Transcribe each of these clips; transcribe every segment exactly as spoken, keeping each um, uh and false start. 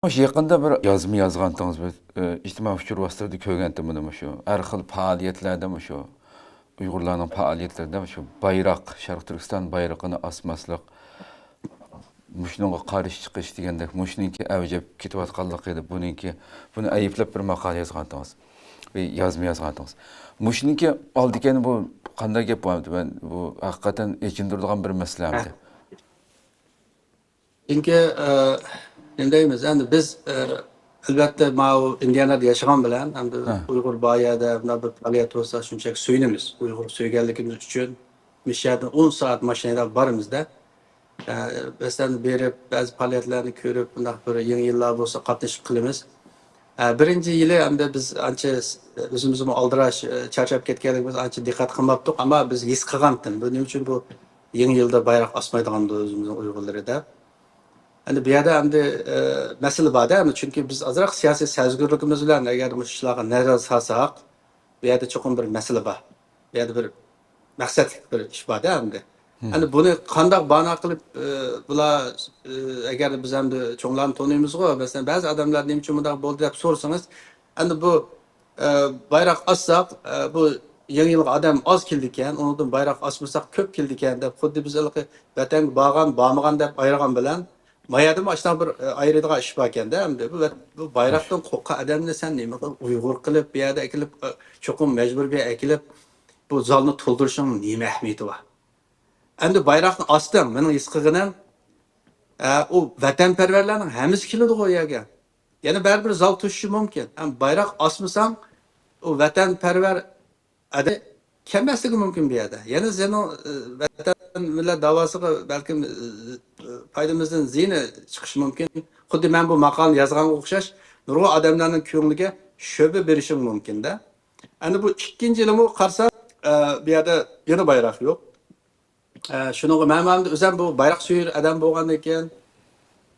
مۇشۇ يېقىندا بىر يازما يازغانتىڭىز، بىر، ئە، ئىجتىمائىي ئۇچۇر ۋاسىتىلىرىدە كۆرگەنتىم بۇنى، مۇشۇ ھەر خىل پائالىيەتلەردە، مۇشۇ ئۇيغۇرلارنىڭ پائالىيەتلىرىدە مۇشۇ بايراق، شەرقىي تۈركىستان بايرىقىنى ئاسماسلىق، مۇشۇنىڭغا قارشى چىقىش دېگەندەك، مۇشۇنىڭكى ئەۋج ئېلىپ كېتىۋاتقانلىقى، بۇنىڭكى، بۇنى ئەيىبلەپ بىر ماقالە يازغانتىڭىز، بىر يازما يازغانتىڭىز. مۇشۇنىڭكى ئالدىكەن، بۇ قانداق گەپ بولامدۇ؟ مەن بۇ ھەقىقەتەن ئېچىندۇرىدىغان بىر مەسىلە ئەمدى. چۈنكى، ئە، نېمە دەيمىز، ئەمدى بىز، ئە، ئەلۋەتتە، ماۋۇ ئىندىيانادا ياشىغان بىلەن، ئەمدى ھە. ئۇيغۇر بار يەردە مۇنداق بىر پائالىيەت بولسا، شۇنچىلىك سۆيۈنىمىز. ئۇيغۇر سۆيگەنلىكىمىز ئۈچۈن مۇشۇ يەردىن ئون سائەت ماشىنىدا بارىمىز-دە. ئە، مەسىلەن، بېرىپ، بەزى پائالىيەتلەرنى كۆرۈپ، بۇنداق بىر يېڭى يىللار بولسا قاتنىشىپ قىلىمىز. ئە، بىرىنچى يىلى ئەمدى بىز ئانچە س-، ئۆزىمىزمۇ ئالدىراش، ئە، چارچاپ كەتكەنلىكىمىز ئانچە دىققەت قىلماپتۇق، ئەمما بىز ھېس قىلغانتىم، بۇ نېمە ئۈچۈن بۇ يېڭى يىلدا بايراق ئاسمايدىغاندۇ ئۆزىمىزنىڭ ئۇيغۇرلىرى دەپ. ئەمدى بۇ يەردە ئەمدى، ئە، مەسىلە بار-دە، ئەمدى چۈنكى بىز ئازراق سىياسىي سەزگۈرلۈكىمىز بىلەن ئەگەر مۇشۇ ئىشلارغا نەزەر سالساق، بۇ يەردە چوقۇم بىر مەسىلە بار. بۇ يەردە بىر مەقسەتلىك بىر ئىش بار-دە ئەمدى. ئەمدى بۇنى قانداق بانا قىلىپ، ئە، بۇلار، ئە، ئەگەر بىز ئەمدى چوڭلارنى تونۇيمىزغۇ، مەسىلەن، بەزى ئادەملەر نېمە ئۈچۈن بۇنداق بولدى دەپ سورىسىڭىز، ئەمدى بۇ، ئە، بايراق ئاسساق، ئە، بۇ يېڭى يىلغا ئادەم ئاز كېلىدىكەن، ئۇنىڭدىن بايراق ئاسمىساق كۆپ كېلىدىكەن دەپ، خۇددى بىز ھېلىقى ۋەتەنگە بارغان، بارمىغان دەپ ئايرىغان بىلەن، ما يەردىمۇ ئاشۇنداق بىر، ئە، ئايرىيدىغان ئىش باركەن-دە ئەمدى. بۇ ۋەت-، بۇ بايراقتىن قورققان ئادەمنى سەن نېمە قىلىپ ئۇيغۇر قىلىپ، بۇ يەردە ئەكېلىپ، ئە، چوقۇم مەجبۇر بۇ يەرگە ئەكېلىپ، بۇ زالنى تولدۇرۇشنىڭ نېمە ئەھمىيىتى بار؟ ئەمدى بايراقنى ئاستىڭ، مېنىڭ ھېس قىلغىنىم، ئە، ئۇ ۋەتەنپەرۋەرلەرنىڭ ھەممىسى كېلىدىغۇ ئۇ يەرگە. يەنە بەرىبىر زال توشۇشى مۇمكىن. ئەمما بايراق ئاسمىساڭ، ئۇ ۋەتەنپەرۋەر ئادەم كەلمەسلىكى مۇمكىن بۇ يەردە. يەنە سېنىڭ، ئى، ۋەتەن، مىللەت داۋاسىغا بەلكىم، ئى، پايدىمىزدىن زىيىنى چىقىشى مۇمكىن. خۇددى مەن بۇ ماقالىنى يازغانغا ئوخشاش نۇرغۇن ئادەملەرنىڭ كۆڭلىگە شۆبە بېرىشىم مۇمكىن-دە. ئەمدى بۇ ئىككىنچى يىلىمۇ قارىسا، ئە، بۇ يەردە يەنە بايراق يوق. ئە، شۇنىڭغا مەن ئەمدى ئۆزۈم بۇ بايراق سۆيەر ئادەم بولغاندىن كېيىن،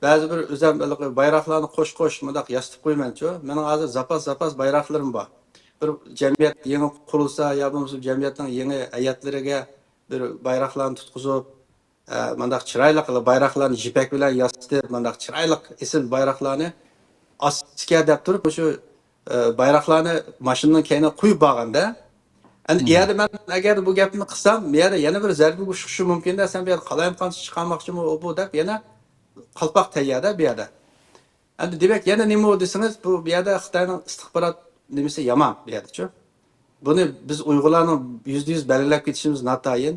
بەزى بىر ئۆزۈم ھېلىقى بايراقلارنى قوش-قوش مۇنداق ياسىتىپ قويىمەنچۇ. مېنىڭ ھازىر زاپاس-زاپاس بايراقلىرىم بار. بىر جەمئىيەت يېڭى قۇرۇلسا يا بولمىسا جەمئىيەتنىڭ يېڭى ھەيئەتلىرىگە بىر بايراقلارنى تۇتقۇزۇپ، ئە، مۇنداق چىرايلىق بايراقلارنى يىپەك بىلەن ياسىتىپ، مۇنداق چىرايلىق ئېسىل بايراقلارنى ئاستىكە دەپ تۇرۇپ، مۇشۇ، ئە، بايراقلارنى ماشىنىنىڭ كەينىگە قويۇپ بارغاندا، ئەمدى ئۇ يەردە مەن ئەگەر بۇ گەپنى قىلسام، بۇ يەردە يەنە بىر زەربە ئۇرۇشۇشى مۇمكىن-دە، سەن بۇ يەردە قالايمىقانچە چىقارماقچىمۇ ئۇ بۇ دەپ يەنە قالپاق تەييار-دە بۇ يەردە. ئەمدى دېمەك، يەنە نېمە دېسىڭىز، بۇ، بۇ يەردە خىتاينىڭ ئىستىخبارات نېمىسى يامان بۇ يەردىچۇ. بۇنى بىز ئۇيغۇرلارنىڭ يۈزدە يۈز بەلگىلەپ كېتىشىمىز ناتايىن.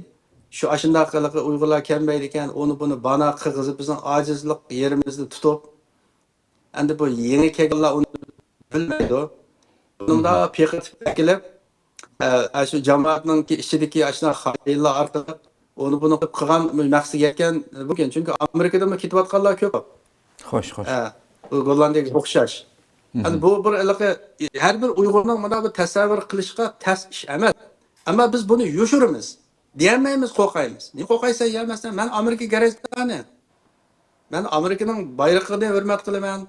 شۇ ئاشۇنداق ھېلىقى ئۇيغۇرلار كەلمەيدىكەن، ئۇنى بۇنى بانا قىلغۇزۇپ، بىزنىڭ ئاجىزلىق يېرىمىزنى تۇتۇپ، ئەمدى بۇ يېڭى كەلگەنلەر ئۇنى بىلمەيدۇ. بۇنىڭدا پېقىتىپ ئەكېلىپ، ئە، ئە، شۇ جامائەتنىڭكى ئىچىدىكى ئاشۇنداق خائىنلار ئارقىلىق ئۇنى بۇنى قىلىپ قىلغان مەقسىتىگە يەتكەن مۇمكىن. چۈنكى ئامېرىكىدىنمۇ كېتىۋاتقانلار كۆپ. خوش، خوش. ئە، بۇ گوللاندىيەگە ئوخشاش. ئەمدى بۇ بىر ھېلىقى ھەر بىر ئۇيغۇرنىڭ مۇنداق بىر تەسەۋۋۇر قىلىشقا تەس ئىش ئەمەس. ئەمما بىز بۇنى يوشۇرىمىز. دېيەلمەيمىز، قورقايمىز. نېمە قورقايسەن يا؟ مەسىلەن، مەن ئامېرىكا گەرەجدانى. مەن ئامېرىكىنىڭ بايرىقىنى ھۆرمەت قىلىمەن.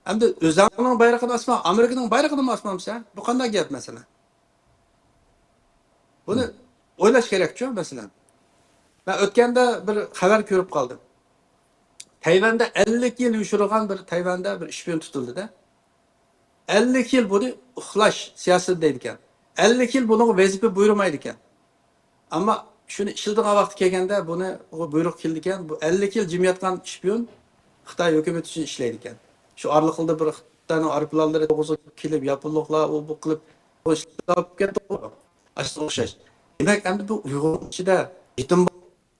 ئەمدى ئۆزۈڭنىڭ بايرىقىنى ئاسما، ئامېرىكىنىڭ بايرىقىنىمۇ ئاسمامسەن؟ بۇ قانداق گەپ، مەسىلەن؟ بۇنى ئويلاش كېرەكچۇ، مەسىلەن. مەن ئۆتكەندە بىر خەۋەر كۆرۈپ قالدىم. تەيۋەندە ئەللىك يىل يوشۇرۇلغان بىر، تەيۋەندە بىر شپىيون تۇتۇلدى-دە. ئەللىك يىل بۇنى ئۇخلاش سىياسىتى دەيدىكەن. ئەللىك يىل بۇنىڭغا ۋەزىپە بۇيرۇمايدىكەن. ئەمما شۇنى ئىشلىتىدىغان ۋاقتى كەلگەندە بۇنى، بۇ بۇيرۇق كېلىدىكەن. بۇ ئەللىك يىل جىم ياتقان شپىيون خىتاي ھۆكۈمىتى ئۈچۈن ئىشلەيدىكەن. شۇ ئارىلىقتا بىر خىتاينىڭ ئايروپىلانلىرى توغرىسىغا كېلىپ، ياپونلۇقلار ئۇ بۇ قىلىپ ئىشلەپ كەتتى. ئاشۇنىڭغا ئوخشاش. دېمەك، ئەمدى بۇ ئۇيغۇرنىڭ ئىچىدە يېتىم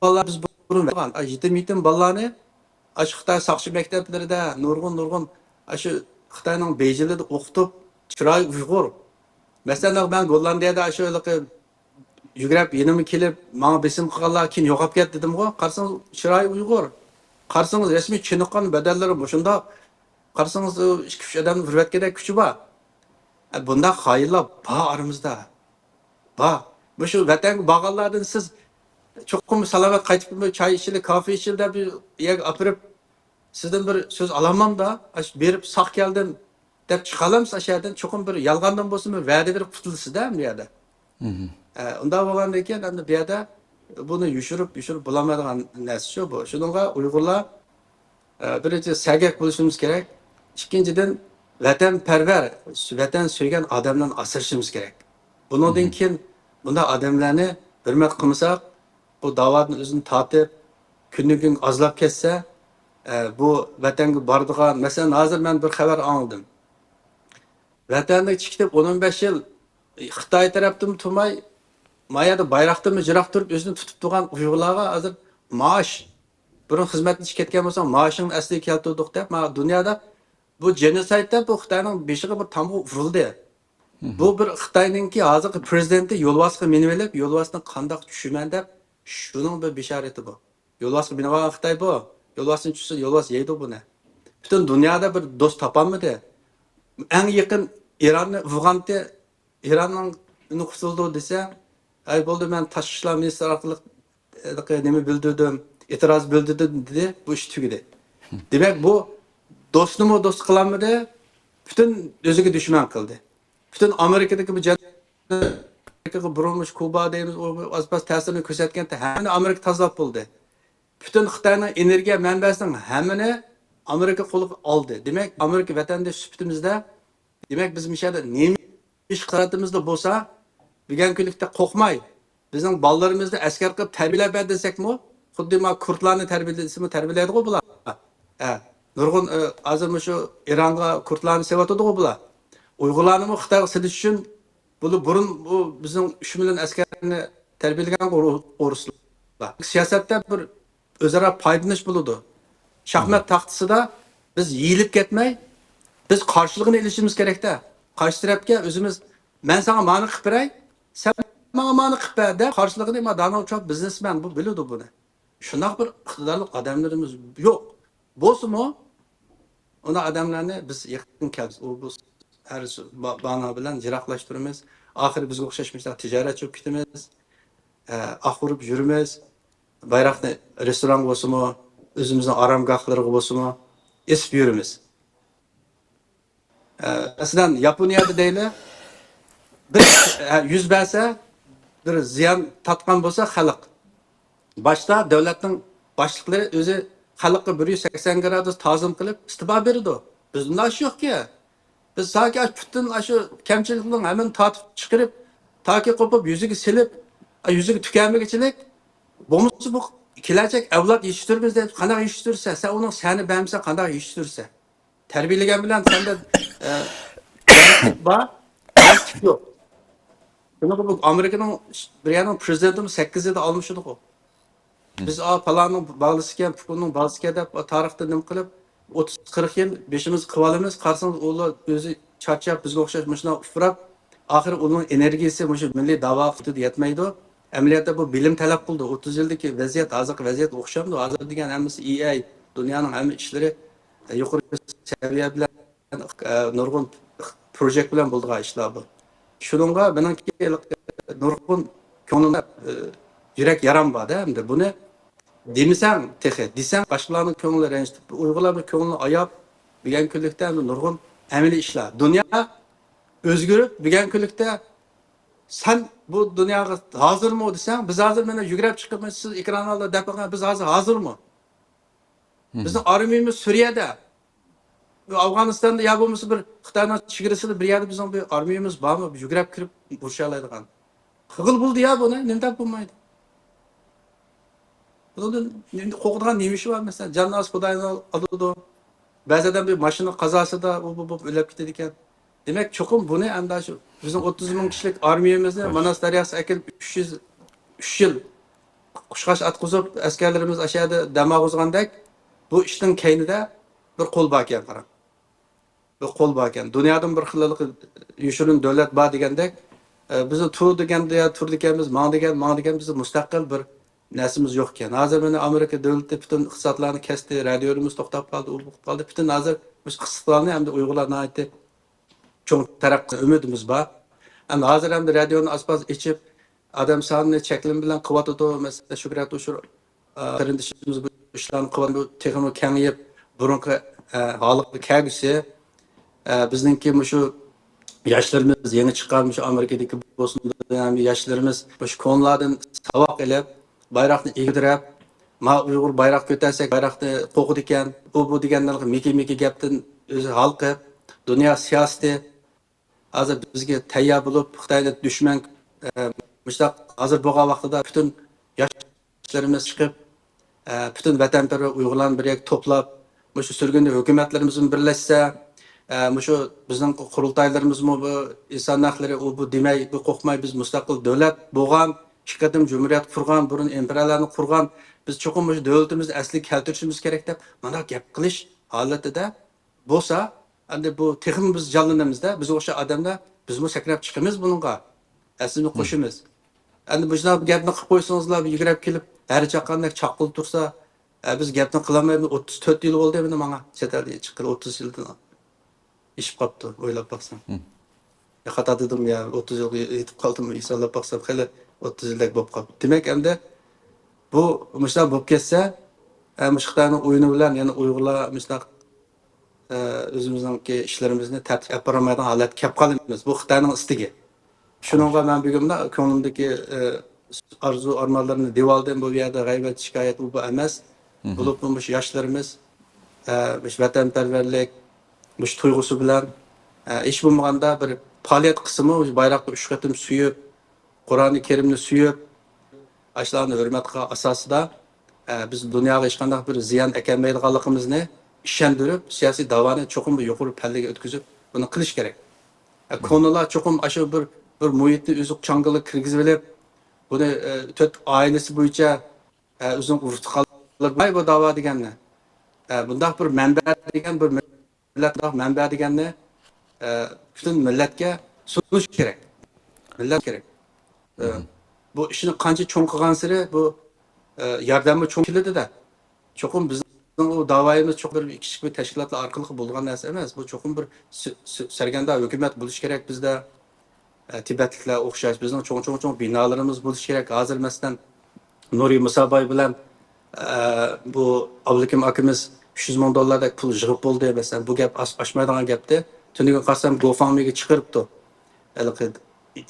بالىلار بىز بۇرۇن بەرگەن، ئا، يېتىم-يېتىم بالىلارنى ئاشۇ خىتاي ساقچى مەكتەپلىرىدە نۇرغۇن، نۇرغۇن ئاشۇ خىتاينىڭ بېيجىڭلىرىدا ئوقۇتۇپ، چىرايى ئۇيغۇر. مەسىلەن، مەن گوللاندىيەدە ئاشۇ ھېلىقى يۈگرەپ يېنىمغا كېلىپ، ماڭا بېسىم قىلغانلار كېيىن يوقاپ كەتتى دېدىمغۇ. قارىسىڭىز، چىرايى ئۇيغۇر. قارىسىڭىز، رەسمىي چېنىققان بەدەنلىرى مۇشۇنداق. قارىسىڭىز، ئىككى-ئۈچ ئادەمنىڭ بىر ۋەتكىدەك كۈچى بار. ئە، بۇنداق خائىنلار بار ئارىمىزدا. بار. مۇشۇ ۋەتەنگە بارغانلاردىن سىز چوقۇم سالامەت قايتىپ چاي ئىچىلى، كافې ئىچىلى دەپ بىر يەرگە ئاپىرىپ، سىزدىن بىر سۆز ئالالمامدا، ئاشۇ بېرىپ ساق كەلدىم دەپ چىقالامسىز ئاشۇ يەردىن؟ چوقۇم بىر يالغاندىن بولسىمۇ ۋەدە بېرىپ قۇتۇلىسىز-دە بۇ يەردە. ئە، ئۇنداق بولغاندىن كېيىن ئەمدى بۇ يەردە بۇنى يوشۇرۇپ، يوشۇرۇپ بولالمايدىغان نەرسە شۇ بۇ. شۇنىڭغا ئۇيغۇرلار، ئە، بىرىنچى سەگەك بولۇشىمىز كېرەك. ئىككىنچىدىن، ۋەتەنپەرۋەر، ۋەتەن سۆيگەن ئادەملەرنى ئاسرىشىمىز كېرەك. بۇنىڭدىن كېيىن بۇنداق ئادەملەرنى ھۆرمەت قىلمىساق، بۇ داۋادىن ئۆزىنى تارتىپ، كۈندىن كۈنگە ئازلاپ كەتسە، ئە، بۇ ۋەتەنگە بارىدىغان، مەسىلەن، ھازىر مەن بىر خەۋەر ئاڭلىدىم. ۋەتەندىن چىقىپ ئون بەش يىل خىتاي تەرەپتىنمۇ تۇرماي، ما يەردە بايراقتىنمۇ يىراق تۇرۇپ ئۆزىنى تۇتۇپ تۇرغان ئۇيغۇرلارغا ھازىر مائاش، بۇرۇن خىزمەتتىن چىقىپ كەتكەن بولساڭ، مائاشىڭنى ئەسلىگە كەلتۈردۇق دەپ، ما دۇنيادا بۇ جېنوسايد دەپ بۇ خىتاينىڭ بېشىغا بىر تامغا ئۇرۇلدى. بۇ بىر خىتاينىڭكى ھازىرقى پرېزىدېنتى يولۋاسقا مىنىۋېلىپ، يولۋاسنى قانداق چۈشۈرىمەن دەپ، شۇنىڭ بىر بېشارىتى بۇ. يولۋاسقا مىنىۋالغان خىتاي بۇ. يولۋاسنى چۈشۈرسە، يولۋاس يەيدۇ بۇنى. پۈتۈن دۇنيادا بىر دوست تاپالمىدى. ئەڭ يېقىن ئىراننى ئۇرغانتى، ئىراننىڭ ئۈنى قۇتۇلدى دېسە، ئەي بولدى، مەن تاشقى ئىشلار مىنىستىرى ئارقىلىق، ئە، نېمە بىلدۈردۈم، ئېتىراز بىلدۈردۈم دېدى، بۇ ئىش تۈگىدى. دېمەك، بۇ دوستنىمۇ دوست قىلالمىدى، پۈتۈن ئۆزىگە دۈشمەن قىلدى. پۈتۈن ئامېرىكىدىكى بۇ جەن-، ئامېرىكىغا بۇرۇلمىش كۇبا دەيمىز، ئۇ ئاز-پاز تەسىرىنى كۆرسەتكەنتى، ھەممىنى ئامېرىكا تازىلاپ بولدى. پۈتۈن خىتاينىڭ ئېنېرگىيە مەنبەسىنىڭ ھەممىنى ئامېرىكا قولىغا ئالدى. دېمەك، ئامېرىكا ۋەتەندىشى سۈپىتىمىزدە، دېمەك، بىز مۇشۇ يەردە نېمە ئىش قىلىۋاتىمىزدا بولسا، بۈگۈنكى كۈنلۈكتە قورقماي، بىزنىڭ بالىلىرىمىزنى ئەسكەر قىلىپ تەربىيەلەپ بەر دېسەكمۇ، خۇددى ما كۇردلارنى تەربىيەلىسىمۇ تەربىيەلەيدىغۇ بۇلار. ھە، نۇرغۇن، ئە، ھازىر مۇشۇ ئىرانغا كۇردلارنى سېلىۋاتىدىغۇ بۇلار. ئۇيغۇرلارنىمۇ خىتايغا سېلىش ئۈچۈن بۇلار بۇرۇن بۇ بىزنىڭ ئۈچ مىليون ئەسكەرنى تەربىيەلىگەنغۇ ئورۇسلار. سىياسەتتە بىر ئۆزئارا پايدىلىنىش بولىدۇ. شاھمات تاختىسىدا بىز يېيىلىپ كەتمەي، بىز قارشىلىقىنى ئېلىشىمىز كېرەكتە. قارشى تەرەپكە ئۆزىمىز، مەن ساڭا مانى قىلىپ بېرەي، سەن ماڭا مانى قىلىپ بەر دەپ قارشىلىقىنى، ما، دونالد ترامپ بىزنېسمەن، بۇ بىلىدۇ بۇنى. شۇنداق بىر ئىقتىدارلىق ئادەملىرىمىز يوق. بولسىمۇ، ئۇنداق ئادەملەرنى بىز يېقىن كەلسە، ئۇ بۇ ھەر با-، بانا بىلەن يىراقلاشتۇرىمىز. ئاخىرى بىزگە ئوخشاش مۇشۇنداق تىجارەتچى بولۇپ كېتىمىز. ئە، ئاق ئۇرۇپ يۈرىمىز. بايراقنى رېستورانغا بولسىمۇ، ئۆزىمىزنىڭ ئارامگاھلىرىغا بولسىمۇ ئېسىپ يۈرىمىز. ئە، مەسىلەن، ياپونىيەدە دەيلى، بىر، ئە، يۈز بەرسە، بىر زىيان تارتقان بولسا خەلق، باشتا دۆلەتنىڭ باشلىقلىرى ئۆزى خەلققە بىر يۈز سەكسەن گرادۇس تازىم قىلىپ ئىستېپا بېرىدۇ. بىزدە ئۇنداق ئىش يوقكى. بىز تاكى ئاشۇ پۈتۈن ئاشۇ كەمچىلىكنىڭ ھەممىنى تارتىپ چىقىرىپ، تاكى قوپۇپ يۈزىگە سېلىپ، يۈزىگە تۈكەنمىگىچىلىك، بولمىسا بۇ كېلەچەك ئەۋلاد يېتىشتۈرىمىز دەپ قانداق يېتىشتۈرسە، سەن ئۇنىڭ سەنى بەرمىسەڭ قانداق يېتىشتۈرسە؟ تەربىيەلىگەن بىلەن سەندە، ئە، بار، بار تىك يوق. شۇنىڭغا بۇ ئامېرىكىنىڭ بىر يەرنىڭ پرېزىدېنتىمۇ سەككىز يىلدا ئالمىشىدىغۇ. بىز، ئا، پالاننىڭ بالىسىكەن، پۇكۇننىڭ بالىسىكەن دەپ تارىختا نېمە قىلىپ، ئوتتۇز، قىرىق يىل بېشىمىزغا قىلىۋالىمىز. قارىسىڭىز، ئۇلار ئۆزى چارچاپ، بىزگە ئوخشاش مۇشۇنداق ئۇپراپ، ئاخىرى ئۇنىڭ ئېنېرگىيىسى مۇشۇ مىللىي داۋا قىلىدۇ، يەتمەيدۇ. ئەمەلىيەتتە بۇ بىلىم تەلەپ قىلىدۇ. ئوتتۇز يىلدىكى ۋەزىيەت، ھازىرقى ۋەزىيەتكە ئوخشامدۇ؟ ھازىر دېگەن ھەممىسى ئېي ئاي، دۇنيانىڭ ھەممە ئىشلىرى يۇقىرى سەۋىيە بىلەن، ئە، نۇرغۇن پروژېكت بىلەن بولىدىغان ئىشلار بۇ. شۇنىڭغا مېنىڭكى نۇرغۇن كۆڭلۈم، ئە، يۈرەك يارام بار-دە، ئەمدى بۇنى دېمىسەڭ تېخى، دېسەڭ باشقىلارنىڭ كۆڭلى رەنجىتىپ، ئۇيغۇرلارنىڭ كۆڭلىنى ئاياپ، بۈگۈنكى كۈنلۈكتە ئەمدى نۇرغۇن ئەمەلىي ئىشلار. دۇنيا ئۆزگىرىپ، بۈگۈنكى كۈنلۈكتە سەن بۇ دۇنياغا ھازىرمۇ دېسەڭ، بىز ھازىر مانا يۈگرەپ چىقىپ، سىز ئېكران ئالدىدا دەپ بەرگەن، بىز ھازىر ھازىرمۇ؟ بىزنىڭ ئارمىيىمىز سۈرىيەدە، ئافغانىستاندا يا بولمىسا بىر خىتاينىڭ چېگرىسىدا بىر يەردە بىزنىڭ بىر ئارمىيىمىز بارمۇ؟ يۈگرەپ كىرىپ ئۇرۇشالايدىغان. قىلغىلى بولىدۇ يا بۇنى، نېمە دەپ بولمايدۇ؟ بۇنىڭدىن نېمە قورقىدىغان نېمە ئىشى بار؟ مەسىلەن، جاننى ئالسا خۇداينى ئالىدۇ. بەزى ئادەم بىر ماشىنا قازاسىدا ئۇ بۇ بولۇپ ئۆلۈپ كېتىدىكەن. دېمەك، چوقۇم بۇنى ئەمدى شۇ بىزنىڭ ئوتتۇز مىڭ كىشىلىك ئارمىيىمىزنى ماناس دەرياسىغا ئەكېلىپ ئۈچ يۈز، ئۈچ يىل قۇشقاچ ئاتقۇزۇپ، ئەسكەرلىرىمىز ئاشۇ يەردە دەم ئالغۇزغاندەك، بۇ ئىشنىڭ كەينىدە بىر قول باركەن، قاراڭ. بىر قول باركەن. دۇنيادىن بىر خىللىق يوشۇرۇن دۆلەت بار دېگەندەك، ئە، بىزنى تۇر دېگەندە يا تۇر دېگەنمىز، ماڭ دېگەن، ماڭ دېگەن، بىزنىڭ مۇستەقىل بىر نەرسىمىز يوق ئىكەن. ھازىر مانا ئامېرىكا دۆلىتى پۈتۈن ئىقتىسادلارنى كەستى، رادىيولىرىمىز توختاپ قالدى، ئۇ بولۇپ قالدى. پۈتۈن ھازىر مۇشۇ ئىقتىسادلارنى ئەمدى ئۇيغۇرلار ناھايىتى چوڭ تەرەققىي ئۈمىدىمىز بار. ئەمدى ھازىر ئەمدى رادىيونى ئاز-پاز ئېچىپ، ئادەم سانىنى چەكلىمە بىلەن قىلىۋاتىدۇ. مەسىلەن، شۆھرەت ئۇشۇر، ئە، قېرىندىشىمىز بۇ ئىشلارنى قىلىۋاتىدۇ. تېخىمۇ كېڭىيىپ، بۇرۇنقى، ئە، ھالىغا كەلگۈسى، ئە، بىزنىڭكى مۇشۇ ياشلىرىمىز، يېڭى چىققان مۇشۇ ئامېرىكىدىكى بولسۇن، ياشلىرىمىز مۇشۇ كونىلاردىن ساۋاق ئېلىپ، بايراقنى ئىگىدىرەپ، ما ئۇيغۇر بايراق كۆتەرسەك، بايراقنى قوغۇدىكەن، ئۇ بۇ دېگەندەك مىكى-مىكى گەپتىن ئۆزى ھالقىپ، دۇنيا سىياسىتى ھازىر بىزگە تەييار بولۇپ، خىتاينى دۈشمەن، ئە، مۇشۇنداق ھازىر بولغان ۋاقتىدا پۈتۈن ياشلىرىمىز چىقىپ، ئە، پۈتۈن ۋەتەنپەرۋەر ئۇيغۇرلارنى بىر يەرگە توپلاپ، مۇشۇ سۈرگۈندە ھۆكۈمەتلىرىمىز بىلەن بىرلەشسە، ئە، مۇشۇ بىزنىڭ قۇرۇلتايلىرىمىزمۇ بۇ ئىنسان ھەقلىرى، ئۇ بۇ دېمەي، بۇ قورقماي، بىز مۇستەقىل دۆلەت بولغان، ئىككى قېتىم جۇمھۇرىيەت قۇرغان، بۇرۇن ئىمپېرىيەلەرنى قۇرغان، بىز چوقۇم مۇشۇ دۆلىتىمىزنى ئەسلىگە كەلتۈرۈشىمىز كېرەك دەپ، مانا گەپ قىلىش ھالىتىدە بولسا، ئەمدى بۇ تېخىمۇ بىز جانلىنىمىزدە، بىزگە ئوخشاش ئادەملەر، بىزمۇ سەكرەپ چىقىمىز بۇنىڭغا. ئەسلىمىزنى قوشىمىز. ئەمدى مۇشۇنداق گەپنى قىلىپ قويسىڭىزلا، يۈگرەپ كېلىپ، ھەر چاققاندەك چاققىلى تۇرسا، ئە، بىز گەپنى قىلالمايمىز. ئوتتۇز تۆت يىل بولدى مېنىڭ ماڭا چەت ئەلدە چىققىلى، ئوتتۇز يىلدىن ئېشىپ قاپتۇ، ئويلاپ باقساڭ. يا خاتا دېدىم يا، ئوتتۇز يىلغا يېتىپ قالدىم، ھېسابلاپ باقسام خېلى ئوتتۇز يىلدەك بولۇپ قاپتۇ. دېمەك، ئەمدى بۇ مۇشۇنداق بولۇپ كەتسە، ئە، مۇشۇ خىتاينىڭ ئويۇنى بىلەن يەنە ئۇيغۇرلار مۇشۇنداق، ئە، ئۆزىمىزنىڭكى ئىشلىرىمىزنى تەرتىپكە ئېلىپ بارالمايدىغان ھالەتكە كەپ قالىمىز. بۇ خىتاينىڭ ئىستىكى. شۇنىڭغا مەن بۈگۈن مۇنداق كۆڭلۈمدىكى، ئە، ئارزۇ ئارمانلىرىمنى دېۋالدىن بۇ يەردە غەيۋەت شىكايەت ئۇ بۇ ئەمەس. بولۇپمۇ مۇشۇ ياشلىرىمىز، ئە، مۇشۇ ۋەتەنپەرۋەرلىك، مۇشۇ تۇيغۇسى بىلەن، ئە، ھېچ بولمىغاندا بىر پائالىيەت قىلسىمۇ، مۇشۇ بايراقنى ئۈچ قېتىم سۆيۈپ، قۇرئانى كەرىمنى سۆيۈپ، ئاشۇلارنى ھۆرمەت قىلغان ئاساسىدا، ئە، بىز دۇنياغا ھېچقانداق بىر زىيان ئەكەلمەيدىغانلىقىمىزنى ئىشەندۈرۈپ، سىياسىي داۋانى چوقۇم بىر يۇقىرى پەللىگە ئۆتكۈزۈپ، بۇنى قىلىش كېرەك. ئە، كونىلار چوقۇم ئاشۇ بىر، بىر مۇھىتنى ئۆزى چاڭگىلىغا كىرگۈزۈۋېلىپ، بۇنى، ئە، تۆت ئائىلىسى بويىچە، ئە، ئۆزىنىڭ ئۇرۇق-تۇغقانلىرى بار بۇ داۋا دېگەننى. ئە، بۇنداق بىر مەنبە دېگەن بىر مىللەت، بۇنداق مەنبە دېگەننى، ئە، پۈتۈن مىللەتكە سۇنۇش كېرەك. مىللەت كېرەك. ئە، بۇ ئىشنى قانچە چوڭ قىلغانسېرى بۇ، ئە، ياردەممۇ چوڭ كېلىدۇ-دە. چوقۇم بىزنىڭ ئۇ داۋايىمىز چوقۇم بىر كىچىك بىر تەشكىلاتلار ئارقىلىق بولىدىغان نەرسە ئەمەس. بۇ چوقۇم بىر سۈ-، سۈ-، سەرگەردان ھۆكۈمەت بولۇشى كېرەك بىزدە. ئە، تىبەتلىكلەر ئوخشاش بىزنىڭ چوڭ، چوڭ، چوڭ بىنالىرىمىز بولۇشى كېرەك. ھازىر، مەسىلەن، نۇرى مۇساباي بىلەن، ئە، بۇ ئابلىكىم ئاكىمىز ئۈچ يۈز مىڭ دوللاردەك پۇل يىغىپ بولدى. مەسىلەن، بۇ گەپ ئاش-، ئاشمايدىغان گەپتى. تۈنۈگۈن قارىسام، گوفاڭمىگە چىقىرىپتۇ. ھېلىقى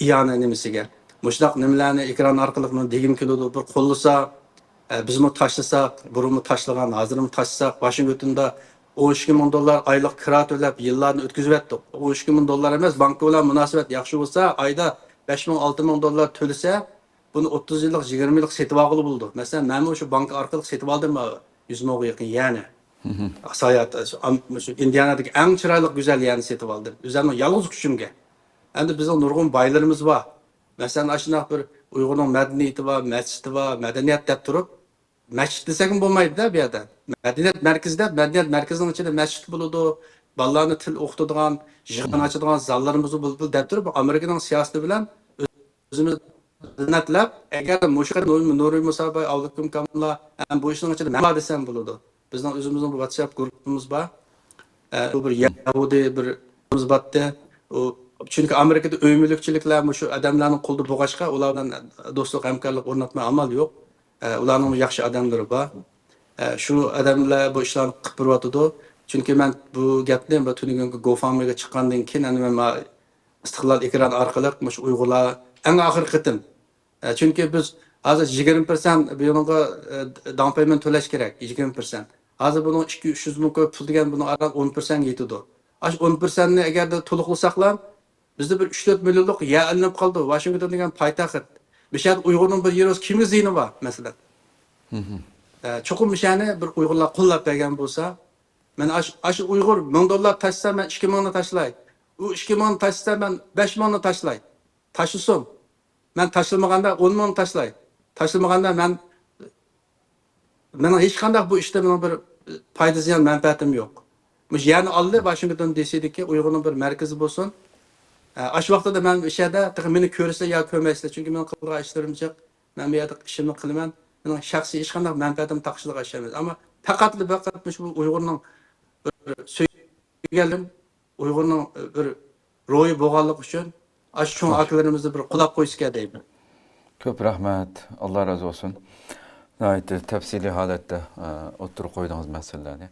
ئىئانە نېمىسىگە. مۇشۇنداق نېمىلەرنى ئېكران ئارقىلىق مانا دېگۈم كېلىدۇ. بىر قوللىسا، ئە، بىزمۇ تاشلىساق، بۇرۇنمۇ تاشلىغان، ھازىرمۇ تاشلىساق، ۋاشىنگتوندا ئون ئىككى مىڭ دوللار ئايلىق كىرا تۆلەپ يىللارنى ئۆتكۈزۈۋەتتۇق. ئون ئىككى مىڭ دوللار ئەمەس، بانكا بىلەن مۇناسىۋەت ياخشى بولسا، ئايدا بەش مىڭ، ئالتە مىڭ دوللار تۆلىسە، بۇنى ئوتتۇز يىللىق، يىگىرمە يىللىق سېتىۋالغىلى بولىدۇ. مەسىلەن، مەنمۇ شۇ بانكا ئارقىلىق سېتىۋالدىم، يۈز مىڭغا يېقىن يەنى. ساياھەت، شۇ ئام-، شۇ ئىندىيانادىكى ئەڭ چىرايلىق، گۈزەل يەرنى سېتىۋالدىم. ئۆزۈمنىڭ يالغۇز كۈچۈمگە. ئەمدى بىزنىڭ نۇرغۇن بايلىرىمىز بار. مەسىلەن، ئاشۇنداق بىر ئۇيغۇرنىڭ مەدەنىيىتى بار، مەسچىتى بار، مەدەنىيەت دەپ تۇرۇپ، مەسچىت دېسەكمۇ بولمايدۇ-دە بۇ يەردە. مەدەنىيەت مەركىزى دەپ، مەدەنىيەت مەركىزىنىڭ ئىچىدە مەسچىت بولىدۇ، بالىلارنى تىل ئوقۇتىدىغان، يىغىن ئاچىدىغان زاللىرىمىز بولىدۇ دەپ تۇرۇپ، ئامېرىكىنىڭ سىياسىتى بىلەن ئۆزىمىز زىننەتلەپ، ئەگەر مۇشۇ قېتىم نۇرى مۇساباي، ئابلىكىم كامىللار، ھەم بۇ ئىشنىڭ ئىچىدە مەن بار دېسەم بولىدۇ. بىزنىڭ ئۆزىمىزنىڭ بىر ۋاتساپ گۇرۇپپىمىز بار. ئە، بۇ بىر يەھۇدىي بىر باتتى. ئۇ، چۈنكى ئامېرىكىدا ئۆي مۈلۈكچىلىكلەر مۇشۇ ئادەملەرنىڭ قولىدا بولغاچقا، ئۇلار بىلەن دوستلۇق، ھەمكارلىق ئورناتماي ئامال يوق. ئە، ئۇلارنىڭ ياخشى ئادەملىرى بار. ئە، شۇ ئادەملەر بۇ ئىشلارنى قىلىپ بېرىۋاتىدۇ. چۈنكى مەن بۇ گەپنى بۇ تۈنۈگۈنكى گوفاڭمىگە چىققاندىن كېيىن، ئەنە مەن ما-، ئىستىقلال ئېكرانى ئارقىلىق مۇشۇ ئۇيغۇرلار ئەڭ ئاخىرقى قېتىم ئە، چۈنكى بىز ھازىر يىگىرمە پىرسەنت بۇنىڭغا، ئە، داڭ پەيمەن تۆلەش كېرەك، يىگىرمە پىرسەنت. ھازىر بۇنىڭ ئىككى، ئۈچ يۈز مىڭ كوي پۇل دېگەن بۇنىڭ ئاران ئون پىرسەنتكە يېتىدۇ. ئاشۇ ئون پىرسەنتنى ئەگەردە تولۇقلىساقلا، بىزدە بىر ئۈچ، تۆت مىليونلۇق يەر ئېلىنىپ قالىدۇ. ۋاشىنگتون دېگەن پايتەخت. مۇشۇ يەردە ئۇيغۇرنىڭ بىر يېرى بولسا كىمگە زىيىنى بار، مەسىلەن؟ ئە، چوقۇم مۇشۇنى بىر ئۇيغۇرلار قوللاپ بەرگەن بولسا، مانا ئاشۇ، ئاشۇ ئۇيغۇر مىڭ دوللار تاشلىسا، مەن ئىككى مىڭنى تاشلاي. ئۇ ئىككى مىڭنى تاشلىسا، مەن بەش مىڭنى تاشلاي. تاشلىسۇن. مەن تاشلىمىغاندا ئون مىڭنى تاشلاي. تاشلىمىغاندا مەن، مېنىڭ ھېچقانداق بۇ ئىشتا مېنىڭ بىر پايدا زىيان مەنپەئەتىم يوق. مۇشۇ يەرنى ئالدى، ۋاشىنگتون دى سىدىكى ئۇيغۇرنىڭ بىر مەركىزى بولسۇن. ئە، ئاشۇ ۋاقتىدا مەن ئىش يەردە تېخى مېنى كۆرسە يا كۆرمەيسىلەر، چۈنكى مېنىڭ قىلىدىغان ئىشلىرىم جىق. مەن بۇ يەردە ئىشىمنى قىلىمەن. مېنىڭ شەخسىي ھېچقانداق مەنپەئەتىم تاقىشىدىغان ئىش ئەمەس. ئەمما پەقەتلا، پەقەت مۇشۇ بۇ ئۇيغۇرنىڭ بىر سۆيگەنلىرىم، ئۇيغۇرنىڭ بىر روھى بولغانلىقى ئۈچۈن ئاشۇ چوڭ ئاكىلىرىمىزنى بىر قولاپ قويسىكەن دەيمەن. كۆپ رەھمەت، ئاللا رازى بولسۇن. ناھايىتى تەپسىلىي ھالەتتە، ئە، ئوتتۇرىغا قويدىڭىز مەسىلىلەرنى.